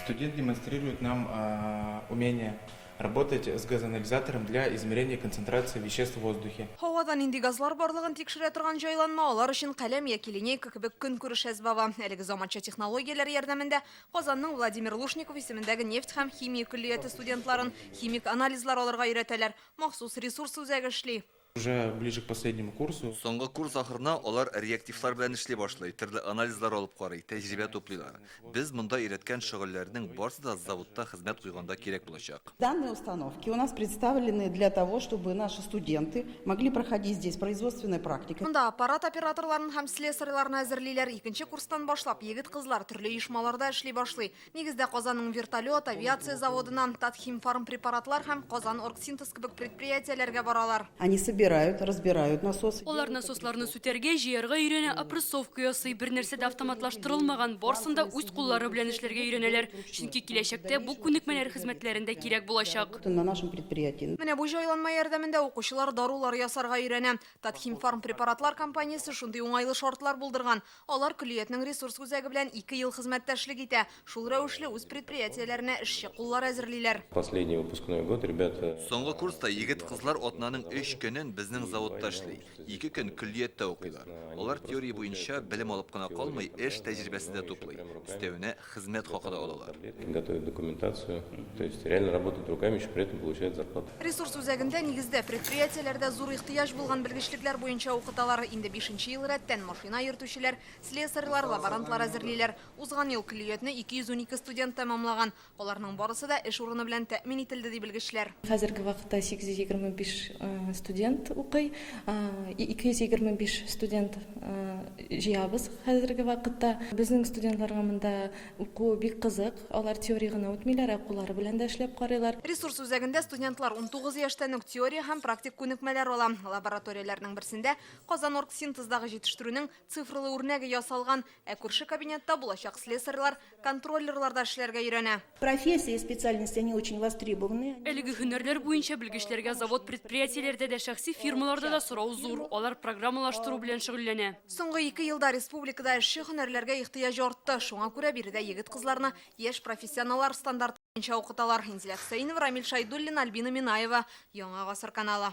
Студент демонстрирует нам умение работать с газоанализатором для измерения концентрации веществ в воздухе. Һавада нинди газлар барлыгын тикшерә торган җайланма алар өчен каләм яки линейка кебек көнкүреш әсбабы. Әлеге заманча технологияләр ярдәмендә Казанның Владимир Лушников исемендәге нефть һәм химия көллияте студентларын химик анализлар алырга өйрәтәләр. Махсус ресурс үзәге эшли. Уже ближе к последнему курсу. Соңгы курс ахырына алар реактивлар белән эшли башлый, төрле анализлар алып карый, тәҗрибә туплыйлар. Без монда өйрәткән шөгыльләрнең барсы да заводта хезмәт куйганда кирәк булачак. Данные установки у нас представлены для того, чтобы наши студенты могли проходить здесь производственная практика. Монда аппарат операторларын һәм слесарьларны әзерлиләр. Икенче курстан башлап егет-кызлар төрле оешмаларда эшли башлый. Нигездә Казанның вертолет, авиация заводына, Татхимфармпрепаратлар һәм Казан Оргсинтез кебек предприятиеләргә баралар. Они собирают, разбирают насосы. Алар насосларны сүтәргә, җыярга өйрәнә, опрессовка ясый, бернәрсә дә автоматлаштырылмаган, барысын да үз куллары белән эшләргә өйрәнәләр, чөнки киләчәктә бу күнекмәләр хезмәтләрендә кирәк булачак. На нашем предприятии. Менә бу җайланма ярдәмендә укучылар дарулар ясарга өйрәнә. Татхимфармпрепаратлар компаниясе шундый уңайлы шартлар булдырган. Алар көллиятнең ресурс үзәге белән ике ел хезмәттәшлек итә, шул рәвешле үз предприятиеләренә эшче куллар әзерлиләр. Последний выпускной год ребята. Соңгы курста егет-кызлар атнаның өч көнен безнең заводта эшли, ике көн көллияттә укыйлар. Алар теория буенча белем алып кына калмый, эш тәҗрибәсе дә туплый, өстәвенә, хезмәт хакы да алалар. Готовят документацию, то есть реально работают руками, еще при этом получают зарплату. Ресурс үзәгендә, нигездә, предприятиеләрдә зур ихтыяҗ булган белгечлекләр буенча укыталар. Инде бишенче ел рәттән машина йөртүчеләр, слесарьлар, лаборантлар әзерлиләр. Узган ел көллиятне 212 студент тәмамлаган. Аларның барысы да эш урыны белән тәэмин ителде, ди белгечләр. Хәзерге вакытта 825 студент укый, 225 студент җыябыз хәзерге вакытта. Безнең студентларга монда уку бик кызык. Алар теория гына үтмиләр, ә куллары белән дә эшләп карыйлар. Ресурс үзәгендә студентлар 19 яшьтән үк теория һәм практик күнекмәләр ала. Лабораторияләрнең берсендә Казаноргсинтездагы җитештерүнең цифрлы үрнәге ясалган, ә күрше кабинетта булачак слесарьлар контроллерларда эшләргә өйрәнә. Профессия и специальности, они очень востребованы. Әлеге һөнәрләр буенча белгечләргә завод-предприятиеләрдә дә, шәхси фирмаларда да сорау зур. Алар программалаштыру белән шөгыльләнә. Соңгы ике елда республикада эшче һөнәрләргә ихтыяҗ артты. Шуңа күрә биредә егет-кызларны яшь профессионаллар стандарты буенча укыталар. Инзилә Хөсәенова, Рамил Шәйдуллин, Альбина Минаева, Яңа гасыр каналы.